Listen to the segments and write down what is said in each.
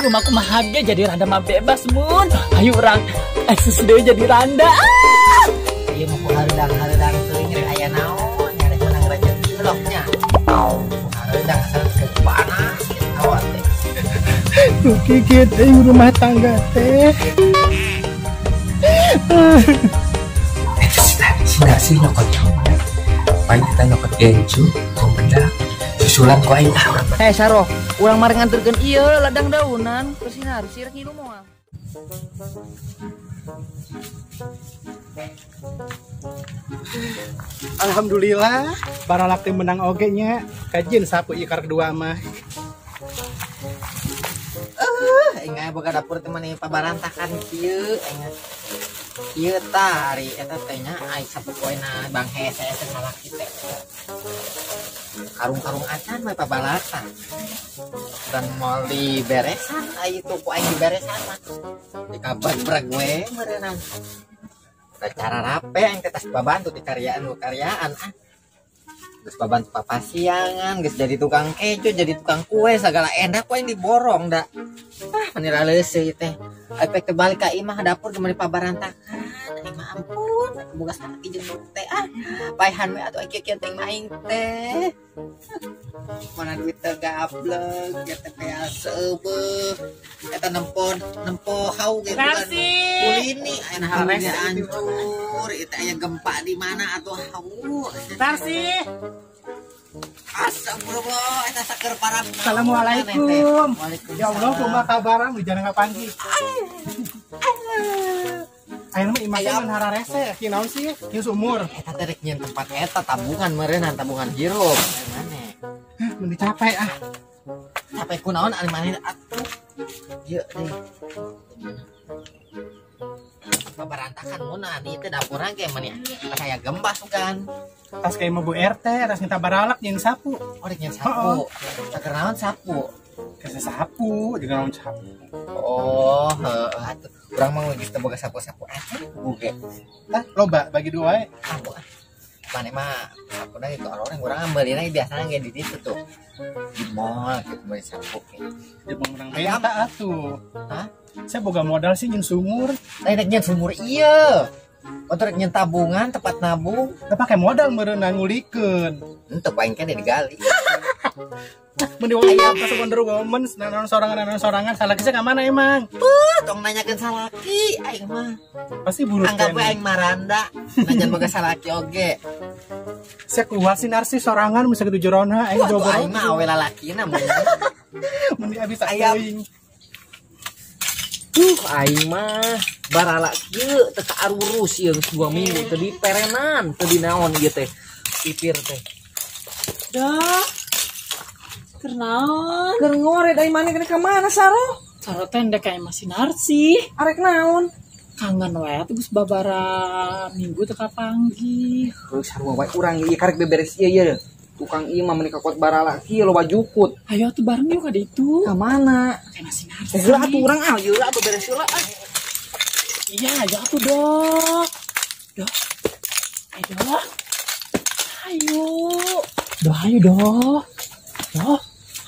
Rumahku mah ge jadi randa mah bebas mun. Ayo urang eksis deui jadi randa. Ieu mah hareudang-hareudang teuing rek aya naon, rek menang rezeki bloknya. Hareudang asal panas hawa teh. Gigit euy rumah tangga teh. Sih nyokot paling kita nyokot gencu gombedak susulan ku aing ah. Saroh, urang mari nganterkeun ieu ladang daunan ke sinar sih rek ngilu moal. Alhamdulillah, baralak teh menang oge nya. Kajin sapu ieu karek dua mah. Aing boga dapur teh mani pabarantakan kieu aing. Ieu tah ari eta teh nya ai sapopoena Bang Hese teh salaki teh. Karung-karung acan mah pabalatan. Dan moal diberesan ai itu ku aing diberesan mah. Dikabar we meureunang. Cara rape aing teh tas babantu di karyaan ku karyaan ah. Geus babantu papasiangan, geus jadi tukang keju, jadi tukang kue segala enak ku aing diborong da. Ah meni raleuseuh teh. Efek kebalik ka imah dapur geus pabarantakan. Aing mah ampun, boga salaki jeung teh ah. Paehan we atuh kieu-kieu teh aing teh. Mana duit teh gablek, ieu teh seubeuh. Eta nempo hau ge bukan kulini aya halusnya hancur, ieu teh aya gempa di mana atuh hau. Tarsi. Astagfirullah, eta saker parah. Assalamualaikum. Ya Allah, kumaha kabaran di jarang kapanggih. Ayeuna mah imah teh mun hararese, kieu naon sih? Kieu sumur. Eta teh rek nyieun tempat eta tabungan meureunnan, tabungan hirup. Maneh. Hah, mun capek ah. Capek kunaon ari maneh atuh. Ieu deui. Pabarantakan mun ieu teh dapurna ge mani aya gempa sugan. Tas kayak mau Bu RT, tas minta baralak yang sapu. Oh, rek nyeun sapu. Saker naon sapu? Kese sapu, jeung naon sapu. Oh, heeh atuh. Urang mah geus teu boga sapu-sapu acan buge. Tah, loba bagi dua wae. Ah, bu. Mane mah sapuna gitu orang urang meulina biasana ge di ditu tuh. Di mall gitu meuli sapu ge. Di urang minta atuh. Hah? Saya boga modal sih nyeun sumur. Lain rek nyeun sumur ieu. Untuk rek nyeun tabungan tempat nabung. Teu pake modal meureunna ngulikeun. Henteu paling keneh digali. Mun ayam pas Wonder Woman naon sorangan salaki sih ka mana emang? Tuh, tong nanyakeun salaki aing mah. Pasti buruk. Anggap we aing maranda, najan boga salaki oge. Saya keluar si narsis sorangan bisa kitu jerona aing bobo. Aing mah awe lalakina mun. Mun abis aing. Aing mah barala kieu teu kaarurus ieu geus 2 minggu teu diperenan, teu dinaon ieu teh. Pipir teh. Dah. Keur naon? Keur ngored ai maneh ka mana Saroh? Saroh teh ndek ka imah si Narsi. Arek naon? Kangen wae atuh geus babara minggu teu kapanggih. Geus sarua wae urang ieu karek beberes ieu ieu. Tukang ieu mah meuni ka kot barala kieu loba jukut. Ayo atuh bareng yuk ka ditu. Ka mana? Ka imah si Narsi. Heula atuh urang ah ieu atuh beres heula ah. Iya, ayo atuh dok. Dok. Ayo dok. Ayo. Dok, ayo dok. Dok.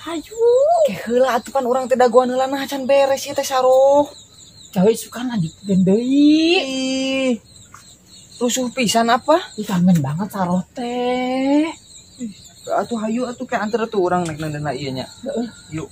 Ayo. Ke heula atuh pan urang teh dagoan heula nah can beres ieu teh Saroh. Cawe suka lanjutkeun deui. Ih. Rusuh pisan apa? Ih, kangen banget Saroh teh. Atuh hayu atuh ke anter tuh urang nek nandana ieu nya. Heeh. Yuk.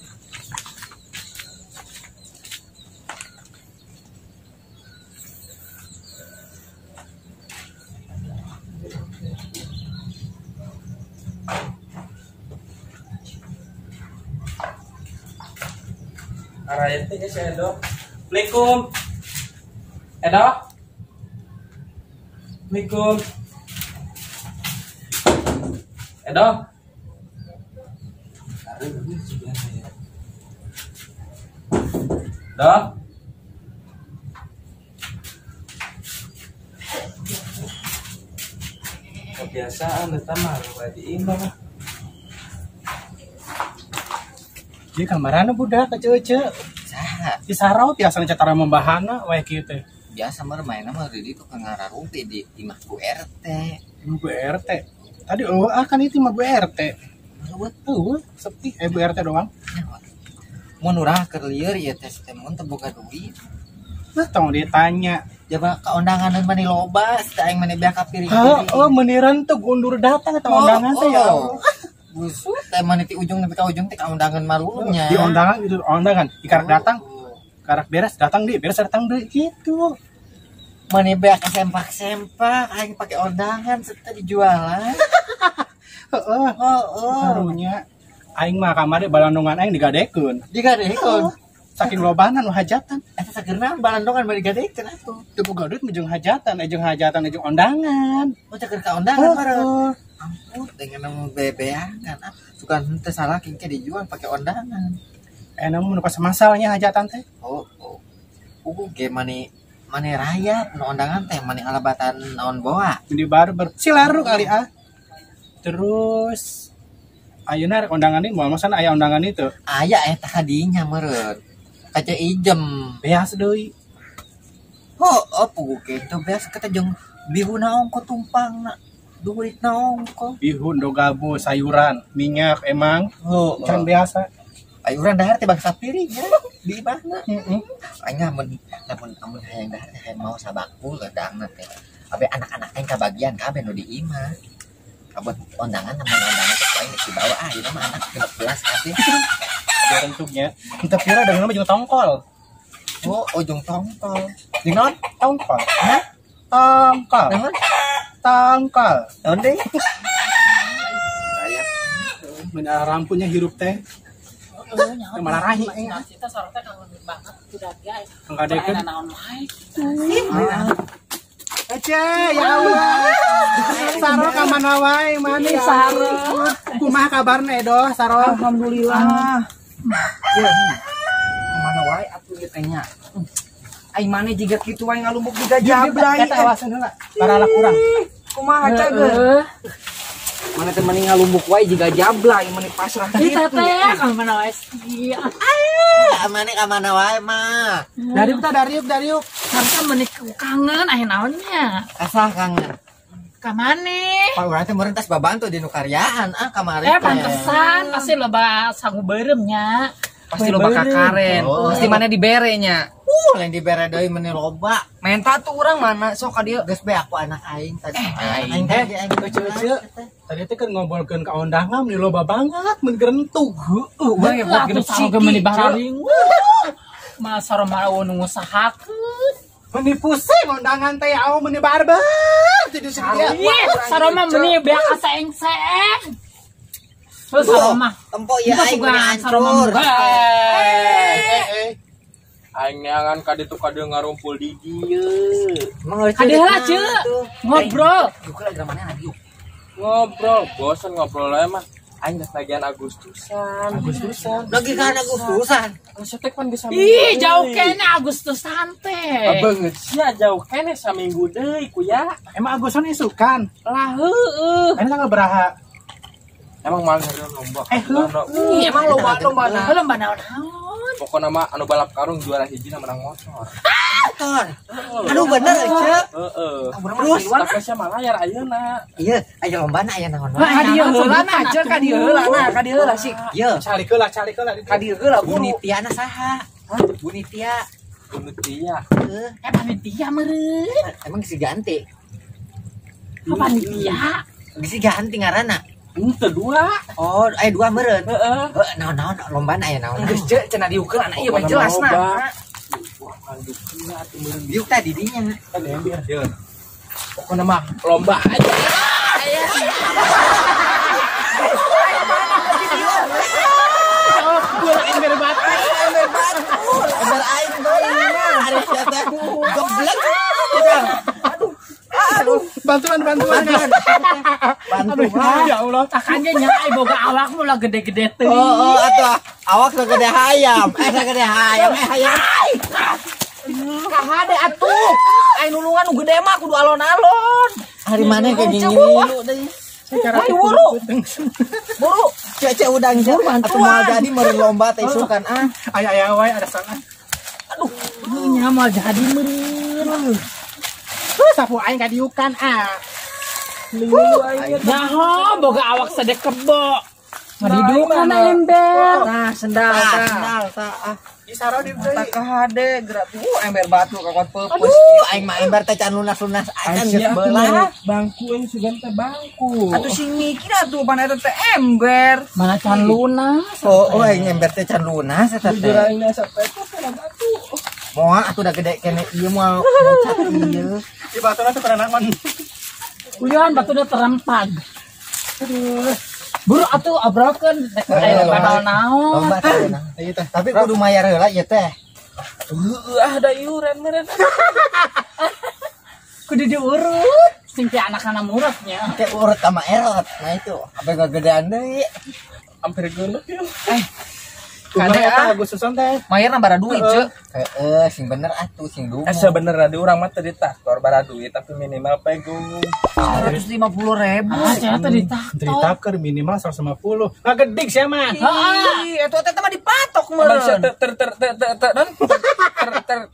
Araya teh si Edo. Assalamualaikum. Edo. Assalamualaikum. Edo. Edo. Kebiasaan eta mah loba diimbang. Ieu kamarana budak kece-ece. Saha? Di Saroh biasa ngecatara membahana wae kieu teh. Biasa mah mainna mah di ditu ka ngararumpi di imah Bu RT. Imah Bu RT. Tadi eueuh ah kan itu imah Bu RT. Eueuh, sepi Bu RT doang. Mun urang keur lieur ieu teh teh mun teu boga duit. Nah, tong ditanya. Jaba ka undangan mani loba, teh aing mani beak ka piring-piring. Heeh, meni rentuk undur datang eta undangan teh ya. Allah. Busuk teh mani ti ujung nepi ka ujung teh ka undangan marulungnya. Di undangan itu undangan, ikarak datang, karak beres datang deui, beres datang deui gitu. Mani beak sempak-sempak aing pake undangan serta dijualan. Heeh. Heeh. Karunya aing mah kamari balandongan aing digadekeun. Digadekeun. Saking lobana nu hajatan. Eta sakeurna balandongan bari digadekeun atuh. Teu boga duit mah jeung hajatan, jeung hajatan jeung undangan. Oh caker ka undangan meureun. Heeh. Ampun dengan nu bebeakan ah. Suka henteu salah kingke dijual pake undangan. Enak mun pas masalahnya hajatan teh. Oh, oh. Ge mani mani rayap nu undangan teh mani alabatan naon boa. Di barber silaru kali ah. Terus ayeuna rek undangan ieu moal masana aya undangan itu. Aya eta kadinya meureun. Kaca ijem. Beas deui. Oh, puguh kitu beas kata jeung bihun ongko tumpangna. Duit na ongko. Bihun do gabus sayuran, minyak emang. Oh, can biasa. Ayuran dahar teh bangsa piring ya di mana? Heeh. Aing amun lamun amun hayang dahar teh hayang mau sabakul ledangna teh. Abe anak-anak aing kabagian kabeh nu di imah. Abot undangan lamun undangan teh aing geus dibawa ah ieu mah anak 16 kabeh. Biar entuknya. Entah pira dengan nama jeung tongkol. Oh, ujung tongkol. Jeung naon? Tongkol. Hah? Tongkol. Naon? Tongkol. Naon deui? Aya. Mun rampunya hirup teh. Malah rahi. Cita sorotnya kangen banget udah guys. Engkadekeun. Naon wae. Ece, ya Allah. Saro ka mana wae manis Saro. Kumaha kabarna Edo, Saro? Alhamdulillah. Ya. Kemana wae atuh ieu teh nya. Ai maneh jiga kitu wae ngalumbuk jiga jablay. Eta awasan heula. Paralak urang. Kumaha cager? Mana teh meni ngalumbuk wae jiga jablay meni pasrah kitu. Kita teh ka mana wae sih. Ah, maneh ka mana wae mah. Dariuk tah dariuk dariuk. Harta meni kangen aya naonnya. Asah kangen. Ka maneh? Pak urang teh meureun tas babantu di nu karyaan ah kamari teh. Pantesan pasti loba sangu beureum nya. Pasti loba kakaren. Oh. Pasti mana dibere nya. Lain dibere deui meni loba. Menta tuh urang mana sok ka dieu. Geus be aku anak aing tadi. Aing. Tadi aing Ece, tadi teh kan ngobrolkeun ka undangan meni loba banget mun gerentug. Heueuh, urang ya buat genep siki meni bararing. Masa mah nu ngusahakeun. Meni pusing undangan teh ya meni barbar. Jadi sedia. Ih, saroma meni beak kaseeng-seeng. Terus saroma. Tempo ieu aing meni hancur. Aing neangan ka ditu ka dieu ngarumpul di dieu. Ka dieu heula ceuk. Ngobrol. Ngobrol, bosen ngobrol aja mah. Aing geus lagian Agustusan. Agustusan. Lagi kan Agustusan. Geus teh pan geus saminggu. Ih, jauh kene Agustusan teh. Banget sia jauh kene saminggu deui kuya. Emang Agustusan isukan? Lah heueuh. Ini tanggal beraha? Emang malah ngeri lomba. Ih, emang lomba nah. Lomba naon-naon. Pokokna mah anu balap karung juara hiji na menang motor. Motor. Aduh bener Ece. Heeh. Terus tapi sia malayar ayeuna. Iya, aya lombana aya naon Ka dieu heula na Ceu, ka dieu heula na, ka dieu heula sih. Iya. Calik heula, calik heula. Ka dieu heula buru. Bunitiana saha? Bunitia. Bunitia. Heeh. Panitia meureun. Emang geus diganti? Panitia. Geus diganti ngaranna. Henteu dua. Oh, aya dua meureun. Heeh. Heuh, naon-naon lombana aya naon. Geus Ceu cenah diukeun anak ieu mah jelas na. Diuk tadi dinya. Kan ember dia. Pokokna mah lomba aja. Ember batu. Ember batu. Ember aing deui. Ari sia teh goblok. Aduh. Aduh. Bantuan. Bantuan. Ya Allah. Takannya nya ai boga awakmu lah gede-gede teuing. Oh, atuh awak sagede hayam. Sagede hayam. Hayam. Kahade atuh. Ai nulungan nu gede mah kudu alon-alon. Hari mana kayak gini ngilu deui. Ayo buru. Buru. Cek udang cek. Atuh moal jadi meureun lomba teh isukan ah. Aya aya wae ada salah. Aduh, nya moal jadi meureun. Sapu aing kadiukan ah. Nyaho boga awak sade kebo. Ngadidu kana ember. Tah sendal tah. Ah. Isaro di deui. Tah kahade gerak tuh ember batu kakot peupeus. Aduh, aing mah ember teh can lunas-lunas acan geus belah. Bangku yang sugan teh bangku. Atuh sing mikir atuh pan eta teh ember. Mana can lunas. Oh, aing ember teh can lunas eta teh. Jujur aing asa pepes kana batu. Moal atuh da gede kene ieu moal mucat ieu. Di batuna teh pernah naon. Uyan batuna terempag. Aduh. Buru atuh obrolkeun rek aya lomba naon. Lomba teh. Tapi kudu mayar heula ieu teh. Heueuh ah da iuran meureun. Kudu diurut sing teh anak-anak muratnya. Kayak urut sama erot. Nah itu, sampai kegedean deui. Hampir geuleuh ieu. Kade ah Agustusan teh. Mayarna bara duit ceu. Heeh, sing bener atuh sing dumo. Sebenerna di urang mah teu ditakor bara duit tapi minimal pegu 150.000. Ah, cenah teh ditakor. Ditakor minimal 150. Ngagedik sia mah. Heeh, eta teh mah dipatok meureun.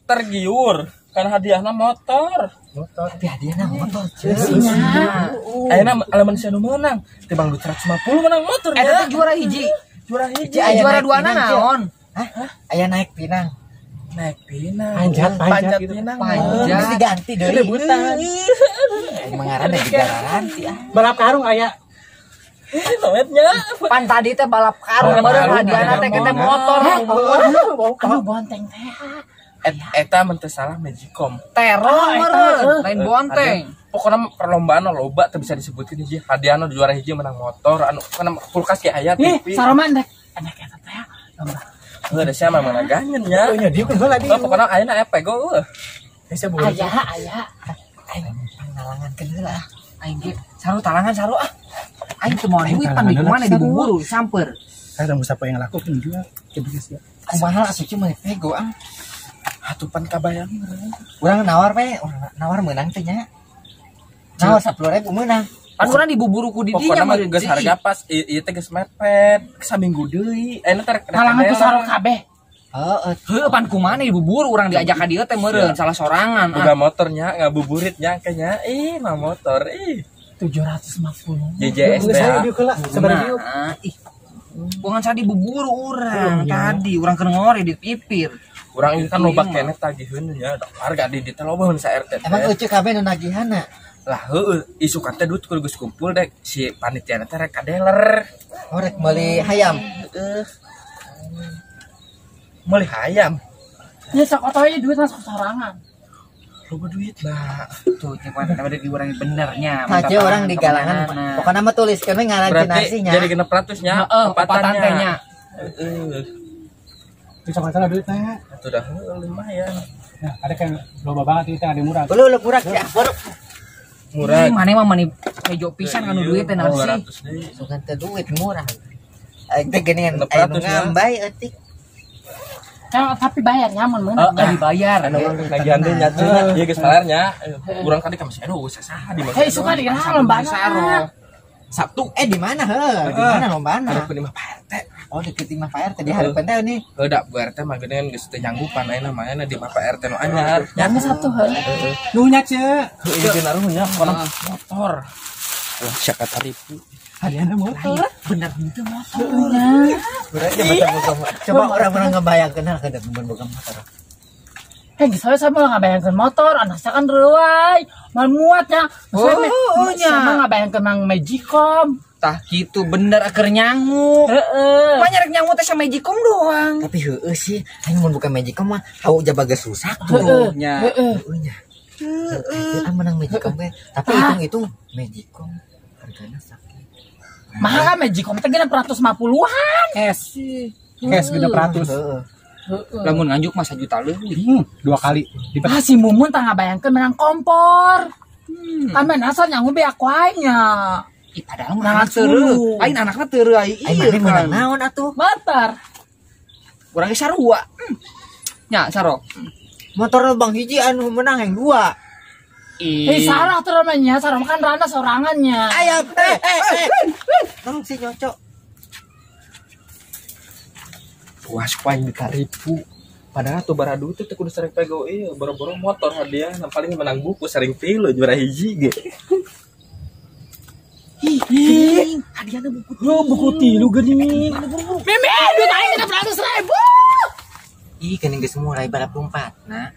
Tergiur kan hadiahna motor. Motor. Tapi hadiahna motor ceu. Ayeuna lamun sia nu meunang timbang duit 150 menang motor. Eta teh juara hiji. Juara hiji, juara dua naon? Hah? Aya naik pinang. Naik pinang. Panjat gitu. Pinang. Panjat. Mesti ganti deui. Rebutan. Mengaran da digaranti ah. Balap karung aya. Nometnya. Pan tadi teh balap karung meureun hadiahna teh kete motor. Anu bonteng teh. Eta mun teu salah Magicom. Terong meureun, lain bonteng. Pokoknya perlombaan loba teu bisa disebutkeun hiji hadiahna juara hiji menang motor anu kana kulkas ge aya TV. Ih, saroman dek. Enak eta teh lomba. Heuh da sia mah mana ganyen nya. Oh nya dieu kan heula dieu. Pokokna ayeuna aya pego eueuh. Aya boga. Aya aya. Aing pangnalangankeun heula. Aing ge saru talangan saru ah. Aing teu moal duit pan di mana diburu samper. Saya tunggu siapa yang lakukan juga. Kitu sia. Kumaha asup mah pego ah. Atupan kabayang. Urang nawar we, urang nawar meunang teh nya. Nawar 10.000 meunang. Pan urang dibuburu ku di dinya mah geus harga pas ieu teh geus mepet saminggu deui. Ayeuna teh talangan ku sarua kabeh. Heeh. Heuh pan kumaha dibuburu urang diajak ka dieu teh meureun salah sorangan. Boga motornya ngabuburit nya kayaknya ih mah motor ih 750. JJS teh. Sabaraha ih. Bukan sa dibuburu urang tadi urang keur ngore di pipir. Urang ini kan loba keneh tagiheun nya harga di teh loba mun sa RT. Emang euceu kabeh nu nagihanna? Lah heueuh isukan teh duit kudu geus kumpul dek si panitia teh rek ka dealer. Oh rek meuli hayam. Heeh. Meuli hayam. Ya sok otoy duit masuk sorangan. Loba duit lah. Tuh cepat ada diurangi benernya. Tah urang di galangan. Pokona mah tuliskeun we ngaran cinasih nya. Jadi 600 nya, heeh, opatan teh nya. Heeh. Bisa masalah duitnya. Itu dah lumayan. Nah, ada kan loba banget itu ada murah. Belum murah ya, baru. Murah. Mana mah mani hejo pisan anu duit teh naon sih. Sugan teh duit murah. Aing teh geuningan anu ngambay eutik. Tapi bayarnya mun meunang. Heeh, dibayar. Anu nagihan deui nya cenah. Ieu geus malar nya. Urang tadi ka masih aduh saha di mana. Hei, suka di lombana. Sabtu. Di mana heuh? Di mana lombana? Hareupeun imah Pak RT. Oh, deket imah Pak RT di hareupeun teh nih. Heuh da Bu RT mah geuningan geus teu nyanggupan ayeuna mah ayeuna di imah Pak RT nu anyar. Nya Sabtu heuh. Nuhun nya ceu. Heuh ieu naruh nya pokona motor. Wah, sia kataripu. Hadiahna motor. Bener henteu motor. Coba orang-orang ngebayangkeun harga boga motor. Hei, geus sama ngabayangkeun motor, anak saya kan reuay, mal muat nya. Oh, nya. Sama ngabayangkeun mang Magicom. Tah kitu bener keur nyangu. Heeh. Mah nyarek nyangu teh sama Magicom doang. Tapi heueuh sih, aing mun buka Magicom mah hau jabaga susah tuh nya. Heeh. Nya. Heeh. Menang Magicom we. Tapi hitung-hitung Magicom hargana sakit. Mahal kan Magicom teh 650-an. Cash. Cash 600. Heeh. Lamun nganjuk mah 1 juta leuwih. 2 kali. Ah si Mumun tah ngabayangkeun menang kompor. Kan mana asal nyangu beak wae nya. Ih padahal mah teu. Aing anakna teu ai ieu. Aing menang naon atuh? Motor. Urang ge sarua. Nya saro. Motor bang hiji anu menang yang 2. Eh salah tuh namanya, salah kan rana sorangannya. Ayo, tolong si nyocok. Puas ku aing dikaripu. Padahal tuh bara duit teh kudu sering pego ieu, boro-boro motor hadiah paling menang buku sering pilu juara hiji ge. Ih, Hadiahna buku. Yo buku tilu geuning. Mimi, duit aing 600.000. Ih, geuning geus mulai balap lompat, nah.